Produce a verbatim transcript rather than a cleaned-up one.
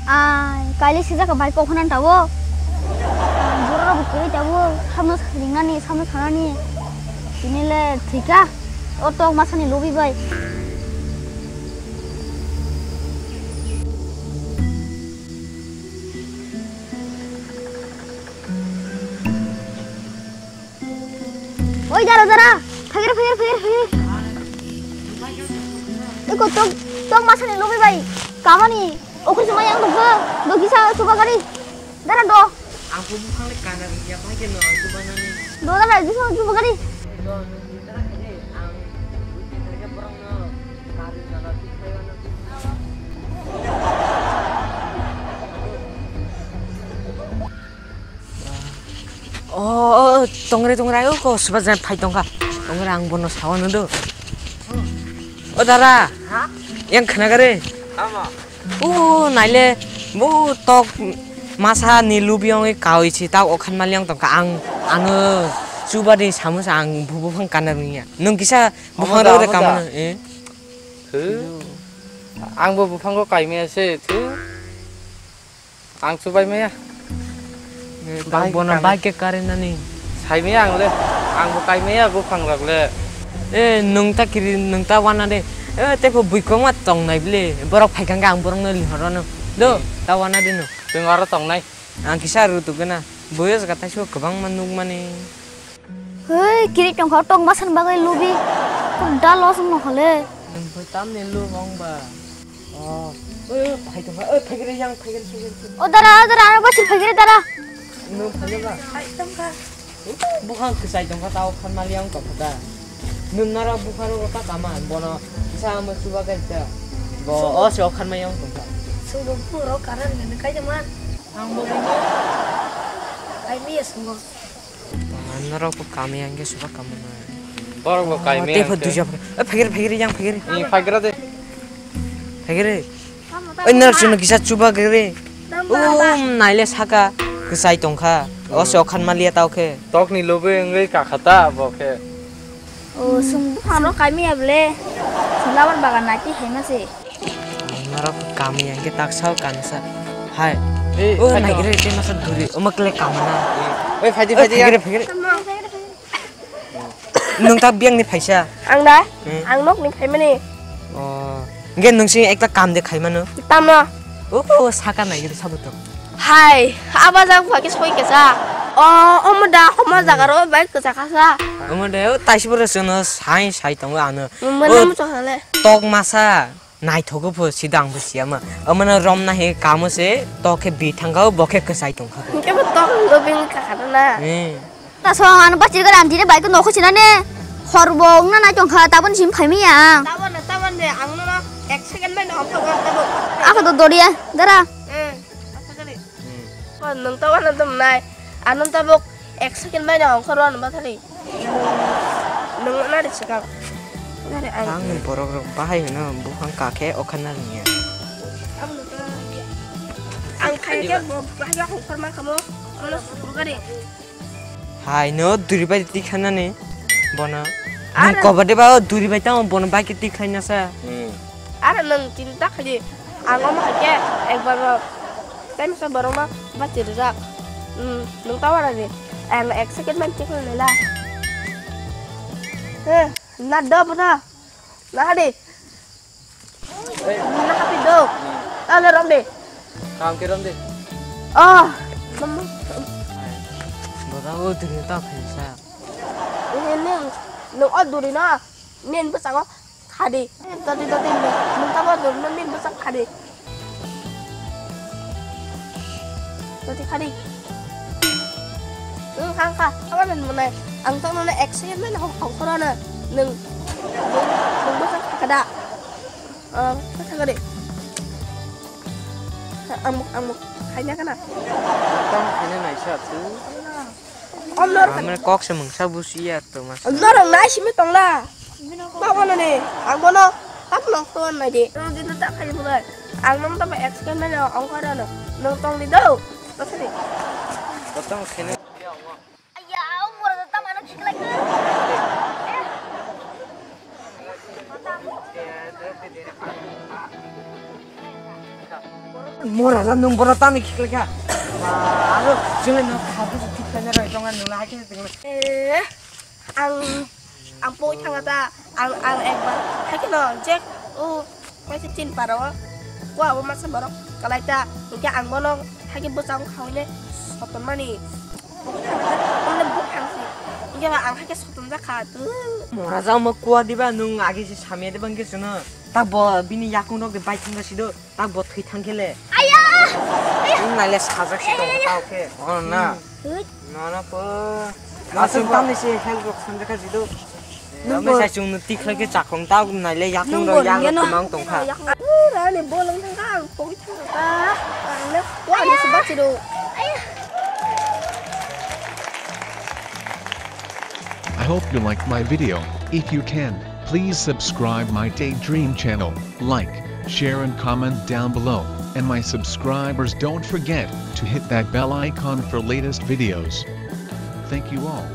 Ai, kaili sijak bai kokhonan tabo. Borok rok kwrwi tabo, samno ringnani, samno sanani. Tini le thwika, o tok masani lobi bai. Oi, dara, dara. Phagere, phagere, phagere, phagere. Eko tok, tok masani lobi bai. Kamani. Okhri sumai yang dukho. Dogi sa chuba gari. Dara do. Ang phu buphang le kana ya bai ke no ang chuba nani. Do dara, dogi sa chuba gari. Do, dara ke ang. Kari nana. O, o, tongre, tongre, o, ko, suba jan phai tongkha. Tongre, ang bono sawa nang do. O, dara. Ha? Yang khna gare. Tamo? O, naile, bo tok masa ni lubi ong kawi si, ta okhan mali ang tongkha. Ang, ano, chuba de samusa ang bubu phang kana ruya. Nung kisa buphang rok de kamano, eh? Thu. Ang bo buphang ko kaimaya se, thu. Ang chubai maya. Eh, tak bono bai ke kare nani. Sai maya ang le. Ang bo kai maya buphang rok le. Eh, nung ta kiri, nung ta wana de. Eh, te pho bui kong ma tong nai bile. Borok phai kang ang borok no lihoro no. Do, ta wana de no. Tong aro tong nai. Ang kisa ru tu gana. Boyo jaga tai so kwbang ma nuk mani. Hei, kiri tongkha tong masan bagwi lubi. Da los no hole. Nung pho tamni lu bong ba. Oh, oi, oi, phai tongkha, oi, phaigre yang, phaigre, phaigre, phaigre. O dara, o dara, ano basir phaigre dara. Nung phaigre ba? Phai tongkha. Bukhang kwchai tongkha, tao khan mali yang tongkha da. Nung nara bukhang ro ta kama, bono kisa amo chuba kai ta. Bo, o se okhan mai yang tongkha. Subo puro karan nang kai jaman. Ang bo. Ai mi sungo. Norok bo kami ang ge suba kamo na. Borok bo kaimi te ang pho ke. Duija pho. Eh, phagere, phagere, yang phagere. Ni phagere de. Phagere. Oi, norok chwngno kisa chuba gere. Um, naile saka. Kwchai tongkha. O se okhan maliya tao khe. Tokni lobe wngwi kakha ta bo khe. O, sung buphang rok kaimi ya ble. Sulabar bagan nati hema se. Norok kami yang ke tak sao kansa. Hai. Eh, oh, phai nai to. Gere te masa duri. Omo kle kamana. Oi, phaidi, phaidi ya. Phagere, phagere. Nung tak biang ni phaisa. Ang da? Hmm. Ang nok ni phaimani. Oh. Nge nung si ekta kam de khaimano. Tamno. Oh, oh, saka nai gere sabuto. Hai, aba jang phaki soi kesa. Oh, omo da, homo jaga ro bai kesa kasa. Omo de, oh, taisi boro sono sai, sai tongo ano. Mana mo chokale. Tok masa. Naithogo pho sidang bo siyama. Amano romna he kamo se to khe bi thangkha bo khe kwchai tongkha. Hwnkhe bo tong lobing kakha na. Eh. Ta song ano bachir ga randire bai ko nokho sinane. Hor bo wngna nai tongkha tabon sim phaimi ya ang. Tabon na tabon de ang no ek second bai no hom tabon tabon. Ako do doriya dara. Eh. Asa kali. Hmm. Oh, nung tabon na dum nai. Anong tabok ek second bai no hom khoro ano bathari. Nung na ri swkang. Nare ai. Ang ni borok rok bahai hino buphang kakhe okha na liya. Ang khai ke bo bahai hongkhor ma khamo. Ono sukru gari. Hai no duri bai ti khanani. Bono. Nung kobo de ba duri bai tamo bono bai ke ti khlai na sa. Hmm. Aro nwng chinta khaidi, ang omo hai khe ekbar no tei masa borok no bachirwjak. Hmm, nwng ta uanani, ang ek second bai tikhlai laila. He, na do bono, na hadi. Na hadi do. Ta le rom de. Kam ke rom de. Oh, mama. Boda o duri ta phaisa. Ini nwng, nwng o duri no, nin bwskango khadi. Tadi, tadi, nwng tamo duri no, nin bwsak khadi. Tadi khadi. Nwng khang kha, abo nwng mwnai. Ang tamo no ek second bai no hong khoro no. Nwng, nwng, nwng bwsak khakada. Ah, kha khadi. Ang, ang, khaina kana. Tamo khaina naisa tu. Om norok. Amre kok se mungsa busi ya to mas. Norok nai simi tongla. Ma bono ni. Ang bono tap nong to nai di. Nong di ta khai bulai. Ang nong ta ba explain na ong kara no. Nong tong di do. Basari. Kotong khene. Ya, umur ta mano khiklai. Mo raja nwng bono tamni khiklai kha. Aro chwngno kha khe thik khaina roi tonga nwng hai khe. Eh, ang ang poi thanga ta ang ang ekbar hai khe no je o kaisa chin para o ko abo masa borok kalai ta hingke ang bono hai khe bwsang khawi le soton mani. Ang le buk thang si hingke ba ang hai khe soton jak kha tu. Mo raja mo kuwa diba nwng age se samya diba hingke chwngno tak bo bini yakung rok de bai thang sido. Tak bo thwi thang khe le. Aya! Nai le sajak se tong tao khe. Oh na. Thwi. Na na po. Aswk tamni se help rok sanjakha jido. Nwng bo sai chwng nw tikhlai khe chakong tao nai le yakung rok yang tumang tong kha. Rani bolong thang kha ang pogwi thang kha. Ang le wa ni se bachiro. I hope you liked my video. If you can, please subscribe my Daydream channel, like, share and comment down below, and my subscribers don't forget to hit that bell icon for latest videos. Thank you all.